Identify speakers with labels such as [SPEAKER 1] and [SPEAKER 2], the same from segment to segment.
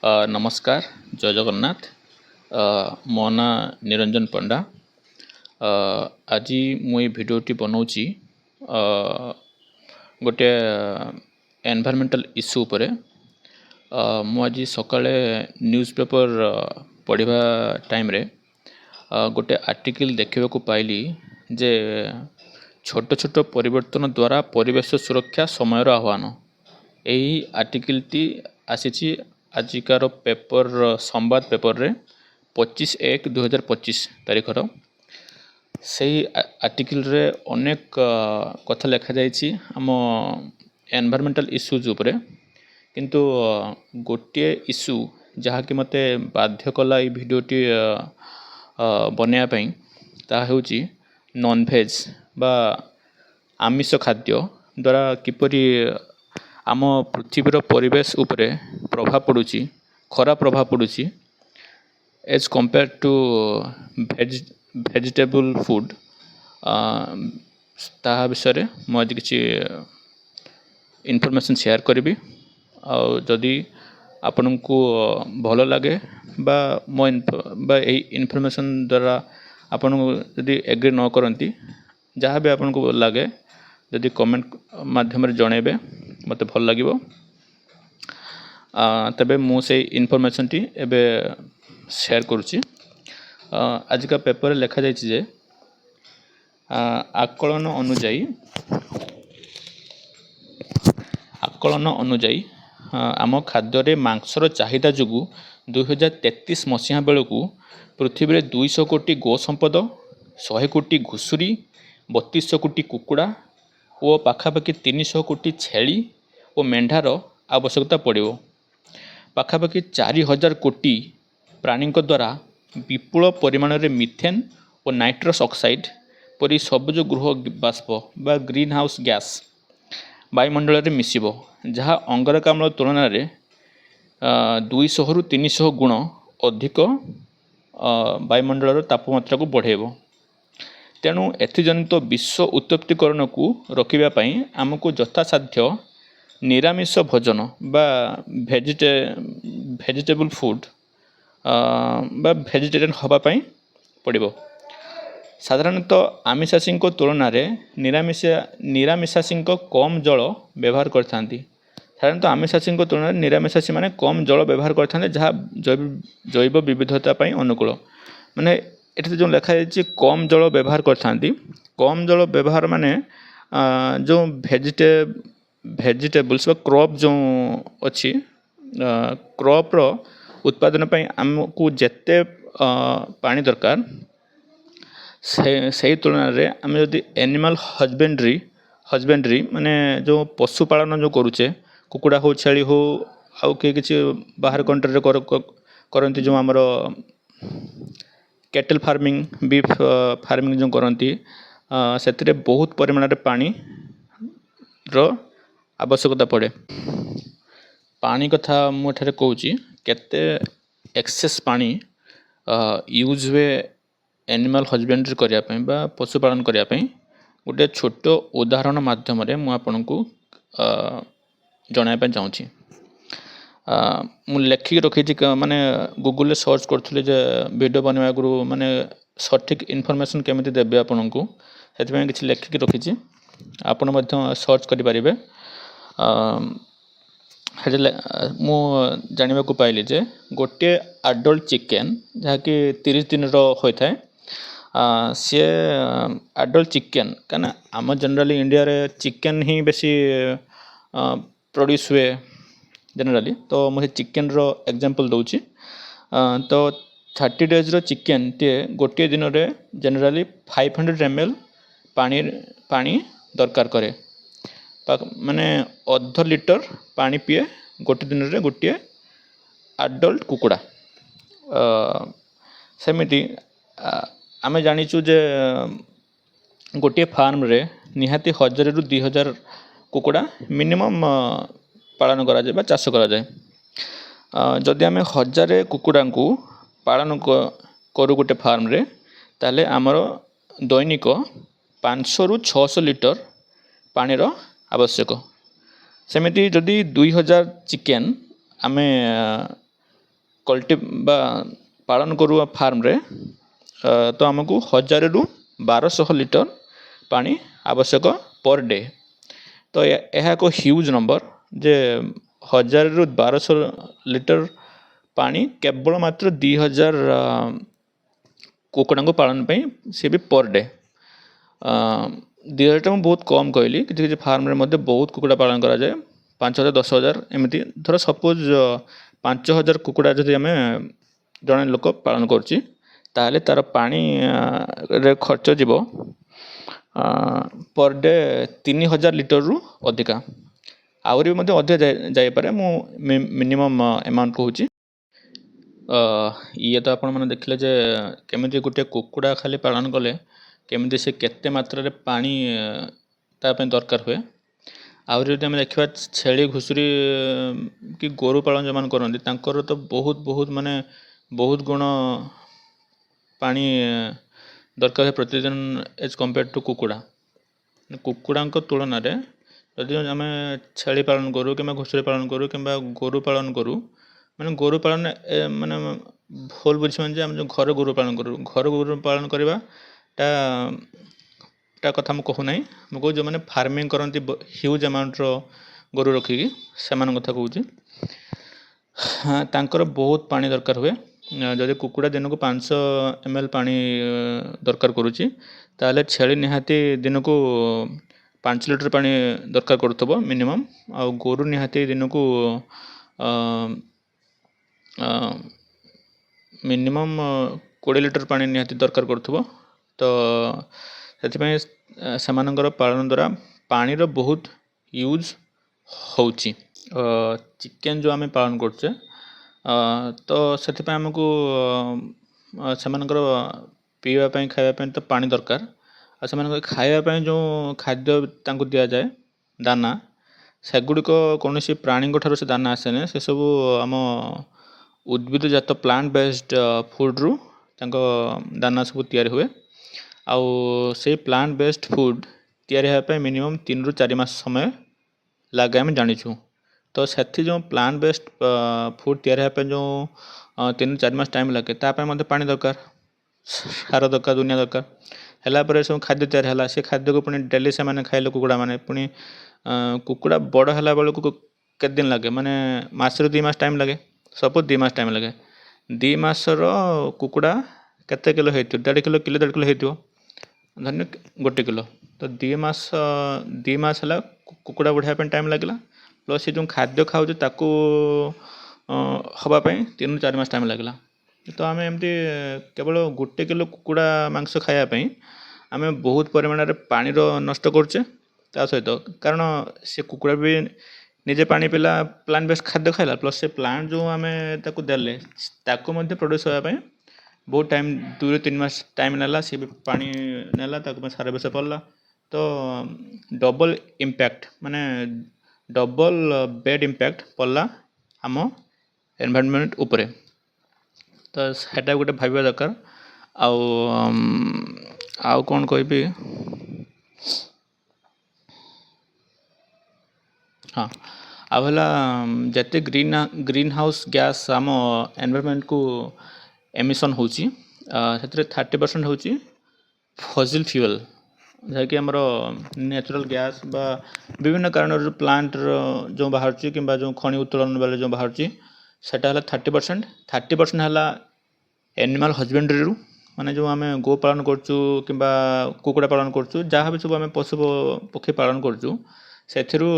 [SPEAKER 1] ନମସ୍କାର, ଜୟ ଜଗନ୍ନାଥ। ମୋ ନାଁ ନିରଞ୍ଜନ ପଣ୍ଡା। ଆଜି ମୁଁ ଏଇ ଭିଡ଼ିଓଟି ବନାଉଛି ଗୋଟେ ଏନଭାଇରନମେଣ୍ଟାଲ ଇସ୍ୟୁ ଉପରେ। ମୁଁ ଆଜି ସକାଳେ ନ୍ୟୁଜ୍ ପେପର୍ ପଢ଼ିବା ଟାଇମ୍ରେ ଗୋଟେ ଆର୍ଟିକିଲ୍ ଦେଖିବାକୁ ପାଇଲି ଯେ ଛୋଟ ଛୋଟ ପରିବର୍ତ୍ତନ ଦ୍ୱାରା ପରିବେଶ ସୁରକ୍ଷା ସମୟର ଆହ୍ୱାନ। ଏହି ଆର୍ଟିକିଲ୍ଟି ଆସିଛି ଆଜିକାର ପେପର୍ ସମ୍ବାଦ ପେପର୍ରେ, 25/1/2025 ତାରିଖର। ସେଇ ଆର୍ଟିକିଲ୍ରେ ଅନେକ କଥା ଲେଖାଯାଇଛି ଆମ ଏନଭାଇରନମେଣ୍ଟାଲ ଇସ୍ୟୁଜ୍ ଉପରେ। କିନ୍ତୁ ଗୋଟିଏ ଇସ୍ୟୁ ଯାହାକି ମୋତେ ବାଧ୍ୟ କଲା ଏଇ ଭିଡ଼ିଓଟି ବନେଇବା ପାଇଁ, ତାହା ହେଉଛି ନନଭେଜ୍ ବା ଆମିଷ ଖାଦ୍ୟ ଦ୍ୱାରା କିପରି ଆମ ପୃଥିବୀର ପରିବେଶ ଉପରେ ପ୍ରଭାବ ପଡ଼ୁଛି, ଖରାପ ପ୍ରଭାବ ପଡ଼ୁଛି as compare to vegetable food, ତାହା ବିଷୟରେ ମୁଁ ଆଜି କିଛି ଇନଫର୍ମେସନ୍ ସେୟାର କରିବି। ଆଉ ଯଦି ଆପଣଙ୍କୁ ଭଲ ଲାଗେ ବା ମୋ ବା ଏଇ ଇନଫର୍ମେସନ୍ ଦ୍ୱାରା ଆପଣଙ୍କୁ ଯଦି ଏଗ୍ରି ନ କରନ୍ତି, ଯାହା ବି ଆପଣଙ୍କୁ ଲାଗେ, ଯଦି କମେଣ୍ଟ ମାଧ୍ୟମରେ ଜଣାଇବେ, ମୋତେ ଭଲ ଲାଗିବ। ତେବେ ମୁଁ ସେଇ ଇନଫର୍ମେସନ୍ଟି ଏବେ ସେୟାର କରୁଛି। ଆଜିକା ପେପରରେ ଲେଖାଯାଇଛି ଯେ ଆକଳନ ଅନୁଯାୟୀ ଆମ ଖାଦ୍ୟରେ ମାଂସର ଚାହିଦା ଯୋଗୁଁ 2033 ମସିହା ବେଳକୁ ପୃଥିବୀରେ 200 କୋଟି ଗୋ ସମ୍ପଦ, 100 କୋଟି ଘୁଷୁରୀ, 3200 କୋଟି କୁକୁଡ଼ା ଓ ପାଖାପାଖି 300 କୋଟି ଛେଳି ଓ ମେଣ୍ଢାର ଆବଶ୍ୟକତା ପଡ଼ିବ। ପାଖାପାଖି 4000 କୋଟି ପ୍ରାଣୀଙ୍କ ଦ୍ୱାରା ବିପୁଳ ପରିମାଣରେ ମିଥେନ୍ ଓ ନାଇଟ୍ରସ୍ ଅକ୍ସାଇଡ଼୍ ପରି ସବୁଜ ଗୃହ ବାଷ୍ପ ବା ଗ୍ରୀନ୍ ହାଉସ୍ ଗ୍ୟାସ୍ ବାୟୁମଣ୍ଡଳରେ ମିଶିବ, ଯାହା ଅଙ୍ଗାରକାମ୍ଳ ତୁଳନାରେ 200ରୁ 300 ଗୁଣ ଅଧିକ ବାୟୁମଣ୍ଡଳର ତାପମାତ୍ରାକୁ ବଢ଼ାଇବ। ତେଣୁ ଏଥିଜନିତ ବିଶ୍ୱ ଉତ୍ତପ୍ତିକରଣକୁ ରୋକିବା ପାଇଁ ଆମକୁ ଯଥାସାଧ୍ୟ ନିରାମିଷ ଭୋଜନ ବା ଭେଜିଟେବୁଲ୍ ଫୁଡ଼୍ ବା ଭେଜିଟେରିଆନ୍ ହେବା ପାଇଁ ପଡ଼ିବ। ସାଧାରଣତଃ ଆମିଷାଶୀଙ୍କ ତୁଳନାରେ ନିରାମିଷାଶୀଙ୍କ କମ୍ ଜଳ ବ୍ୟବହାର କରିଥାନ୍ତି। ସାଧାରଣତଃ ଆମିଷାଶୀଙ୍କ ତୁଳନାରେ ନିରାମିଷାଶୀମାନେ କମ୍ ଜଳ ବ୍ୟବହାର କରିଥାନ୍ତି, ଯାହା ଜୈବ ବିବିଧତା ପାଇଁ ଅନୁକୂଳ। ମାନେ ଏଠାରେ ଯେଉଁ ଲେଖାଯାଇଛି କମ୍ ଜଳ ବ୍ୟବହାର କରିଥାନ୍ତି, କମ୍ ଜଳ ବ୍ୟବହାର ମାନେ ଯେଉଁ ଭେଜିଟେବୁଲ୍ସ ବା କ୍ରପ୍ ଯେଉଁ ଅଛି, କ୍ରପ୍ର ଉତ୍ପାଦନ ପାଇଁ ଆମକୁ ଯେତେ ପାଣି ଦରକାର, ସେଇ ତୁଳନାରେ ଆମେ ଯଦି ଏନିମାଲ୍ ହଜବେଣ୍ଡ୍ରି, ମାନେ ଯେଉଁ ପଶୁପାଳନ ଯେଉଁ କରୁଛେ, କୁକୁଡ଼ା ହଉ, ଛେଳି ହଉ, ଆଉ କିଏ କିଛି ବାହାର କଣ୍ଟ୍ରିରେ କରନ୍ତି, ଯେଉଁ ଆମର କେଟଲ୍ ଫାର୍ମିଂ, ବିଫ୍ ଫାର୍ମିଂ ଯେଉଁ କରନ୍ତି, ସେଥିରେ ବହୁତ ପରିମାଣରେ ପାଣିର ଆବଶ୍ୟକତା ପଡ଼େ। ପାଣି କଥା ମୁଁ ଏଠାରେ କହୁଛି, କେତେ ଏକ୍ସେସ୍ ପାଣି ୟୁଜ୍ ହୁଏ ଏନିମାଲ୍ ହଜବେଣ୍ଡ୍ରି କରିବା ପାଇଁ ବା ପଶୁପାଳନ କରିବା ପାଇଁ, ଗୋଟେ ଛୋଟ ଉଦାହରଣ ମାଧ୍ୟମରେ ମୁଁ ଆପଣଙ୍କୁ ଜଣାଇବା ପାଇଁ ଚାହୁଁଛି। ମୁଁ ଲେଖିକି ରଖିଛି, ମାନେ ଗୁଗୁଲରେ ସର୍ଚ୍ଚ କରୁଥିଲି ଯେ ଭିଡ଼ିଓ ବନେଇବା ଆଗରୁ ମାନେ ସଠିକ୍ ଇନଫର୍ମେସନ୍ କେମିତି ଦେବି ଆପଣଙ୍କୁ, ସେଥିପାଇଁ କିଛି ଲେଖିକି ରଖିଛି। ଆପଣ ମଧ୍ୟ ସର୍ଚ୍ଚ କରିପାରିବେ। ସେଠି ମୁଁ ଜାଣିବାକୁ ପାଇଲି ଯେ ଗୋଟିଏ ଆଡ଼ଲ୍ଟ ଚିକେନ୍, ଯାହାକି 30 ଦିନର ହୋଇଥାଏ, ସିଏ ଆଡ଼ଲ୍ଟ ଚିକେନ୍, କାହିଁକିନା ଆମ ଜେନେରାଲି ଇଣ୍ଡିଆରେ ଚିକେନ୍ ହିଁ ବେଶୀ ପ୍ରଡ୍ୟୁସ୍ ହୁଏ ଜେନେରାଲି, ତ ମୁଁ ସେ ଚିକେନ୍ର ଏକ୍ଜାମ୍ପଲ୍ ଦେଉଛି। ତ 30 ଡେଜ୍ର ଚିକେନ୍ଟିଏ ଗୋଟିଏ ଦିନରେ ଜେନେରାଲି 500 ml ପାଣି ଦରକାର କରେ, ମାନେ ଅଧ ଲିଟର ପାଣି ପିଏ ଗୋଟେ ଦିନରେ ଗୋଟିଏ ଆଡ଼ଲ୍ଟ କୁକୁଡ଼ା। ସେମିତି ଆମେ ଜାଣିଛୁ ଯେ ଗୋଟିଏ ଫାର୍ମରେ ନିହାତି 1000ରୁ 2000 କୁକୁଡ଼ା ମିନିମମ୍ ପାଳନ କରାଯାଏ ବା ଚାଷ କରାଯାଏ। ଯଦି ଆମେ 1000 କୁକୁଡ଼ାଙ୍କୁ ପାଳନ କରୁ ଗୋଟେ ଫାର୍ମରେ, ତାହେଲେ ଆମର ଦୈନିକ 500ରୁ 600 ଲିଟର ପାଣିର ଆବଶ୍ୟକ। ସେମିତି ଯଦି 2000 ଚିକେନ୍ ଆମେ ବା ପାଳନ କରୁ ଫାର୍ମରେ, ତ ଆମକୁ 1000ରୁ 1200 ଲିଟର ପାଣି ଆବଶ୍ୟକ ପର୍ ଡେ। ତ ଏହା ଏକ ହ୍ୟୁଜ୍ ନମ୍ବର ଯେ 1000ରୁ 1200 ଲିଟର ପାଣି କେବଳ ମାତ୍ର 2000 କୁକୁଡ଼ାଙ୍କୁ ପାଳନ ପାଇଁ, ସେ ବି ପର୍ ଡେ। 2000ଟା ମୁଁ ବହୁତ କମ୍ କହିଲି। କିଛି କିଛି ଫାର୍ମରେ ମଧ୍ୟ ବହୁତ କୁକୁଡ଼ା ପାଳନ କରାଯାଏ, 5000, 10,000 ଏମିତି। ଧର ସପୋଜ୍ 5000 କୁକୁଡ଼ା ଯଦି ଆମେ ଜଣେ ଲୋକ ପାଳନ କରୁଛି, ତାହେଲେ ତା'ର ପାଣିରେ ଖର୍ଚ୍ଚ ଯିବ ପର୍ ଡେ 3000 ଲିଟରରୁ ଅଧିକା। ଆହୁରି ବି ମଧ୍ୟ ଅଧିକା ଯାଇପାରେ, ମୁଁ ମିନିମମ୍ ଆମାଉଣ୍ଟ କହୁଛି। ଇଏ ତ ଆପଣମାନେ ଦେଖିଲେ ଯେ କେମିତି ଗୋଟେ କୁକୁଡ଼ା ଖାଲି ପାଳନ କଲେ କେମିତି ସେ କେତେ ମାତ୍ରାରେ ପାଣି ତା ପାଇଁ ଦରକାର ହୁଏ। ଆହୁରି ଯଦି ଆମେ ଦେଖିବା, ଛେଳି, ଘୁଷୁରୀ କି ଗୋରୁ ପାଳନ ଯେଉଁମାନେ କରନ୍ତି, ତାଙ୍କର ତ ବହୁତ ବହୁତ ମାନେ ବହୁତ ଗୁଣ ପାଣି ଦରକାର ହୁଏ ପ୍ରତିଦିନ ଏଜ୍ କମ୍ପେୟାର ଟୁ କୁକୁଡ଼ା। କୁକୁଡ଼ାଙ୍କ ତୁଳନାରେ ଯଦି ଆମେ ଛେଳି ପାଳନ କରୁ କିମ୍ବା ଘୁଷୁରୀ ପାଳନ କରୁ କିମ୍ବା ଗୋରୁ ପାଳନ କରୁ, ମାନେ ଗୋରୁ ପାଳନ ମାନେ ଭୁଲ ବୁଝିବେନି ଯେ ଆମେ ଯେଉଁ ଘର ଗୋରୁ ପାଳନ କରୁ, ଘର ଗୋରୁ ପାଳନ କରିବାଟା ଟା କଥା ମୁଁ କହୁନାହିଁ। ମୁଁ କହୁଛି ଯେଉଁମାନେ ଫାର୍ମିଂ କରନ୍ତି ହ୍ୟୁଜ୍ ଆମାଉଣ୍ଟର ଗୋରୁ ରଖିକି, ସେମାନଙ୍କ କଥା କହୁଛି। ତାଙ୍କର ବହୁତ ପାଣି ଦରକାର ହୁଏ। ଯଦି କୁକୁଡ଼ା ଦିନକୁ 500 ଏମ୍ ଏଲ୍ ପାଣି ଦରକାର କରୁଛି, ତାହେଲେ ଛେଳି ନିହାତି ଦିନକୁ 5 ଲିଟର ପାଣି ଦରକାର କରୁଥିବ ମିନିମମ୍। ଆଉ ଗୋରୁ ନିହାତି ଦିନକୁ ମିନିମମ୍ 20 ଲିଟର ପାଣି ନିହାତି ଦରକାର କରୁଥିବ। ତ ସେଥିପାଇଁ ସେମାନଙ୍କର ପାଳନ ଦ୍ୱାରା ପାଣିର ବହୁତ ୟୁଜ୍ ହେଉଛି। ଚିକେନ୍ ଯେଉଁ ଆମେ ପାଳନ କରୁଛେ, ତ ସେଥିପାଇଁ ଆମକୁ ସେମାନଙ୍କର ପିଇବା ପାଇଁ, ଖାଇବା ପାଇଁ ତ ପାଣି ଦରକାର। ଆଉ ସେମାନଙ୍କର ଖାଇବା ପାଇଁ ଯେଉଁ ଖାଦ୍ୟ ତାଙ୍କୁ ଦିଆଯାଏ, ଦାନା, ସେଗୁଡ଼ିକ କୌଣସି ପ୍ରାଣୀଙ୍କ ଠାରୁ ସେ ଦାନା ଆସେନି। ସେସବୁ ଆମ ଉଦ୍ଭିଦ ଜାତ ପ୍ଲାଣ୍ଟ ବେସ୍ଡ ଫୁଡ଼୍ରୁ ତାଙ୍କ ଦାନା ସବୁ ତିଆରି ହୁଏ। ଆଉ ସେଇ ପ୍ଲାଣ୍ଟ ବେସ୍ଡ ଫୁଡ଼୍ ତିଆରି ହେବା ପାଇଁ ମିନିମମ୍ 3ରୁ 4 ମାସ ସମୟ ଲାଗେ, ଆମେ ଜାଣିଛୁ। ତ ସେଥି ଯେଉଁ ପ୍ଲାଣ୍ଟ ବେସ୍ଡ ଫୁଡ଼୍ ତିଆରି ହେବା ପାଇଁ ଯେଉଁ 3-4 ମାସ ଟାଇମ୍ ଲାଗେ, ତା ପାଇଁ ମଧ୍ୟ ପାଣି ଦରକାର, ସାର ଦରକାର, ଦୁନିଆ ଦରକାର। ହେଲା ପରେ ସବୁ ଖାଦ୍ୟ ତିଆରି ହେଲା, ସେ ଖାଦ୍ୟକୁ ପୁଣି ଡେଲି ସେମାନେ ଖାଇଲେ କୁକୁଡ଼ାମାନେ। ପୁଣି କୁକୁଡ଼ା ବଡ଼ ହେଲା ବେଳକୁ କେତେ ଦିନ ଲାଗେ? ମାନେ ମାସରୁ 2 ମାସ ଟାଇମ୍ ଲାଗେ। ସପୋଜ୍ 2 ମାସ ଟାଇମ୍ ଲାଗେ। 2 ମାସର କୁକୁଡ଼ା କେତେ କିଲୋ ହେଇଥିବ? ଦେଢ଼ କିଲୋ, କିଲୋ ଦେଢ଼ କିଲୋ ହେଇଥିବ। ଧରିନିଅ 1 କିଲୋ। ତ 2 ମାସ, 2 ମାସ ହେଲା କୁକୁଡ଼ା ବଢ଼ିବା ପାଇଁ ଟାଇମ୍ ଲାଗିଲା, ପ୍ଲସ୍ ସେ ଯେଉଁ ଖାଦ୍ୟ ଖାଉଛି ତାକୁ ହେବା ପାଇଁ 3ରୁ 4 ମାସ ଟାଇମ୍ ଲାଗିଲା। ତ ଆମେ ଏମିତି କେବଳ 1 କିଲୋ କୁକୁଡ଼ା ମାଂସ ଖାଇବା ପାଇଁ ଆମେ ବହୁତ ପରିମାଣରେ ପାଣିର ନଷ୍ଟ କରୁଛେ। ତା ସହିତ କାରଣ ସେ କୁକୁଡ଼ା ବି ନିଜେ ପାଣି ପିଇଲା, ପ୍ଲାଣ୍ଟ ବେସ୍ଡ ଖାଦ୍ୟ ଖାଇଲା, ପ୍ଲସ୍ ସେ ପ୍ଲାଣ୍ଟ ଯେଉଁ ଆମେ ତାକୁ ଦେଲେ, ତାକୁ ମଧ୍ୟ ପ୍ରଡ୍ୟୁସ୍ ହେବା ପାଇଁ ବହୁତ ଟାଇମ୍, 2ରୁ 3 ମାସ ଟାଇମ୍ ନେଲା। ସିଏ ବି ପାଣି ନେଲା, ତାକୁ ପାଇଁ ସାର ବିଷ ପଡ଼ିଲା। ତ ଡବଲ୍ ଇମ୍ପାକ୍ଟ, ମାନେ ଡବଲ୍ ବେଡ୍ ଇମ୍ପାକ୍ଟ ପଡ଼ିଲା ଆମ ଏନଭାଇରନମେଣ୍ଟ ଉପରେ। ତ ସେଇଟା ଗୋଟେ ଭାବିବା ଦରକାର। ଆଉ ଆଉ କ'ଣ କହିବି? ହଁ, ଆଉ ହେଲା ଯେତେ ଗ୍ରୀନ୍ ହାଉସ୍ ଗ୍ୟାସ୍ ଆମ ଏନଭାଇରନମେଣ୍ଟକୁ ଏମିସନ୍ ହେଉଛି, ସେଥିରେ 30% ହେଉଛି ଫସିଲ୍ ଫ୍ୟୁଏଲ୍, ଯାହାକି ଆମର ନ୍ୟାଚୁରାଲ୍ ଗ୍ୟାସ୍ ବା ବିଭିନ୍ନ କାରଣରୁ ପ୍ଲାଣ୍ଟର ଯେଉଁ ବାହାରୁଛି କିମ୍ବା ଯେଉଁ ଖଣି ଉତ୍ତୋଳନ ବେଳେ ଯେଉଁ ବାହାରୁଛି, ସେଟା ହେଲା 30%। 30% ହେଲା ଏନିମାଲ୍ ହଜବେଣ୍ଡ୍ରିରୁ, ମାନେ ଯେଉଁ ଆମେ ଗୋ ପାଳନ କରୁଛୁ କିମ୍ବା କୁକୁଡ଼ା ପାଳନ କରୁଛୁ, ଯାହା ବି ସବୁ ଆମେ ପଶୁ ପକ୍ଷୀ ପାଳନ କରୁଛୁ, ସେଥିରୁ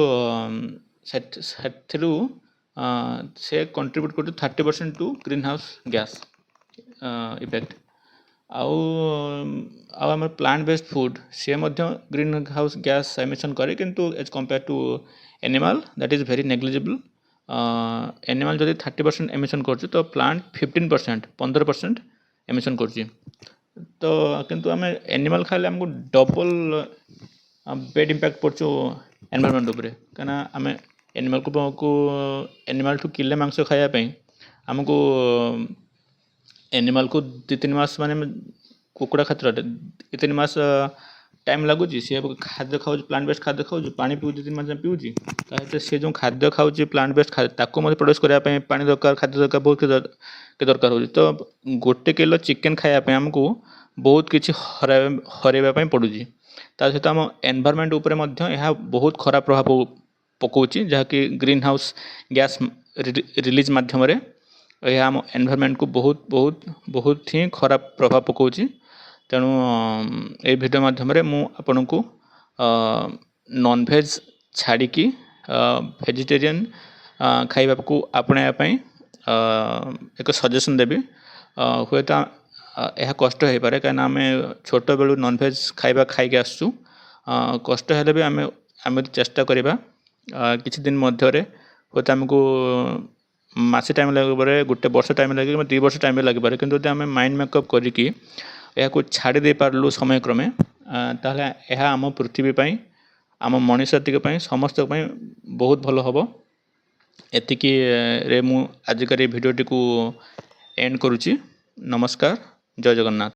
[SPEAKER 1] ସେ କଣ୍ଟ୍ରିବ୍ୟୁଟ୍ କରୁଛି 30% to green house gas effect। ଆଉ ଆମର ପ୍ଲାଣ୍ଟ ବେସ୍ଡ ଫୁଡ଼୍, ସିଏ ମଧ୍ୟ ଗ୍ରୀନ୍ ହାଉସ୍ ଗ୍ୟାସ୍ ଏମିସନ୍ କରେ, କିନ୍ତୁ as compare to animal that is very negligible। Animal ଯଦି 30% ଏମିସନ୍ କରୁଛି, ତ ପ୍ଲାଣ୍ଟ 15%, 15% ଏମିସନ୍ କରୁଛି। ତ କିନ୍ତୁ ଆମେ ଏନିମାଲ୍ ଖାଇଲେ ଆମକୁ ଡବଲ୍ ବେଡ୍ ଇମ୍ପାକ୍ଟ ପଡ଼ୁଛୁ ଏନଭାଇରନମେଣ୍ଟ ଉପରେ, କାହିଁକିନା ଆମେ ଏନିମାଲ୍କୁ ଏନିମାଲ୍ଠୁ କିଲେ ମାଂସ ଖାଇବା ପାଇଁ ଆମକୁ ଏନିମାଲ୍କୁ 2-3 ମାସ, ମାନେ କୁକୁଡ଼ା କ୍ଷେତ୍ରରେ 2-3 ମାସ ଟାଇମ୍ ଲାଗୁଛି। ସିଏ ଖାଦ୍ୟ ଖାଉଛି, ପ୍ଲାଣ୍ଟ ବେସ୍ଡ ଖାଦ୍ୟ ଖାଉଛି, ପାଣି ପିଉଛି, 2-3 ମାସ ଯାଏଁ ପିଉଛି। ତା ସହିତ ସେ ଯେଉଁ ଖାଦ୍ୟ ଖାଉଛି ପ୍ଲାଣ୍ଟ ବେସ୍ଡ, ତାକୁ ମଧ୍ୟ ପ୍ରଡ୍ୟୁସ୍ କରିବା ପାଇଁ ପାଣି ଦରକାର, ଖାଦ୍ୟ ଦରକାର, ବହୁତ କିଛି ଦରକାର ହେଉଛି। ତ 1 କିଲୋ ଚିକେନ୍ ଖାଇବା ପାଇଁ ଆମକୁ ବହୁତ କିଛି ହରାଇବା ପାଇଁ ପଡ଼ୁଛି। ତା ସହିତ ଆମ ଏନଭାଇରନମେଣ୍ଟ ଉପରେ ମଧ୍ୟ ଏହା ବହୁତ ଖରାପ ପ୍ରଭାବ ପକାଉଛି, ଯାହାକି ଗ୍ରୀନ୍ ହାଉସ୍ ଗ୍ୟାସ୍ ରିଲିଜ୍ ମାଧ୍ୟମରେ ଏହା ଆମ ଏନଭାଇରନମେଣ୍ଟକୁ ବହୁତ ବହୁତ ବହୁତ ହିଁ ଖରାପ ପ୍ରଭାବ ପକାଉଛି। ତେଣୁ ଏଇ ଭିଡ଼ିଓ ମାଧ୍ୟମରେ ମୁଁ ଆପଣଙ୍କୁ ନନଭେଜ୍ ଛାଡ଼ିକି ଭେଜିଟେରିଆନ୍ ଖାଇବାକୁ ଆପଣାଇବା ପାଇଁ ଏକ ସଜେସନ୍ ଦେବି। ହୁଏତ ଏହା କଷ୍ଟ ହେଇପାରେ, କାହିଁକିନା ଆମେ ଛୋଟବେଳୁ ନନଭେଜ୍ ଖାଇବା ଖାଇକି ଆସୁଛୁ। କଷ୍ଟ ହେଲେ ବି ଆମେ ଯଦି ଚେଷ୍ଟା କରିବା, କିଛି ଦିନ ମଧ୍ୟରେ, ହୁଏତ ଆମକୁ ମାସେ ଟାଇମ୍ ଲାଗିପାରେ, ଗୋଟେ ବର୍ଷ ଟାଇମ୍ ଲାଗିବ କିମ୍ବା 2 ବର୍ଷ ଟାଇମ୍ ବି ଲାଗିପାରେ, କିନ୍ତୁ ଯଦି ଆମେ ମାଇଣ୍ଡ ମେକଅପ୍ କରିକି ଏହାକୁ ଛାଡ଼ି ଦେଇପାରିଲୁ ସମୟକ୍ରମେ, ତାହେଲେ ଏହା ଆମ ପୃଥିବୀ ପାଇଁ, ଆମ ମଣିଷ ଜାତିଙ୍କ ପାଇଁ, ସମସ୍ତଙ୍କ ପାଇଁ ବହୁତ ଭଲ ହେବ। ଏତିକିରେ ମୁଁ ଆଜିକାର ଏଇ ଭିଡ଼ିଓଟିକୁ ଏଣ୍ଡ କରୁଛି। ନମସ୍କାର, ଜୟ ଜଗନ୍ନାଥ।